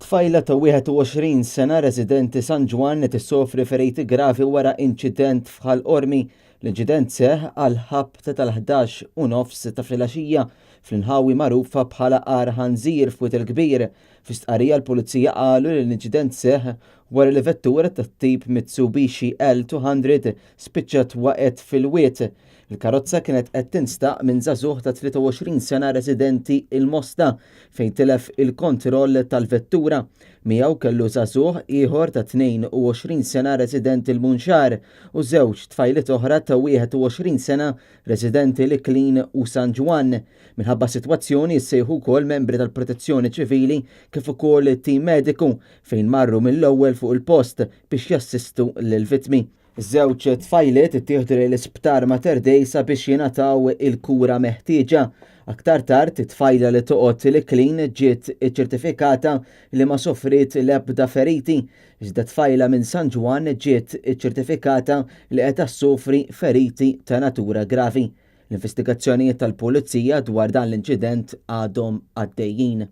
Tfajla ta' 21 sena residenti San Ġwann qed issofri feriti gravi wara inċident f'Ħal Qormi. L-inċident seħħ għal ħabta tal-11 u nofs ta' filgħaxija fl-inħawi magħrufa bħala Għar Ħanżir f'Wied il-Kbir. Fi stqarrija l-Pulizija qalu li l-inċident seħħ wara li vettura tat-tip Mitsubishi L200 spiċċat waqgħet fil-wied. Il-karozza kienet qed tinstaq minn żagħżugħ ta' 23 sena residenti il-Mosta fejn tilef il-kontroll tal-vettura. Miegħu kellu żagħżugħ ieħor ta' 22 sena residenti l-Munxar u żewġ tfajliet oħra ta' 21 sena residenti l-Iklin u San Ġwann. Minħabba s-sitwazzjoni ssejħu wkoll membri tal-Protezzjoni Ċivili kif ukoll tim mediku fejn marru mill-ewwel fuq il-post biex jassistu lill-vittmi. Żewġ tfajliet ittieħdu lejn l-Isptar Mater Dei sabiex jingħataw il-kura meħtieġa. Aktar tard, it-tfajla li toqgħod l-Iklin ġiet iċċertifikata li ma sofriet l-ebda feriti, iżda tfajla minn San Ġwann ġiet iċċertifikata li qiegħda ssofri feriti ta' natura gravi. L-investigazzjonijiet tal-Pulizija dwar dan l-inċident għadhom għaddejjin.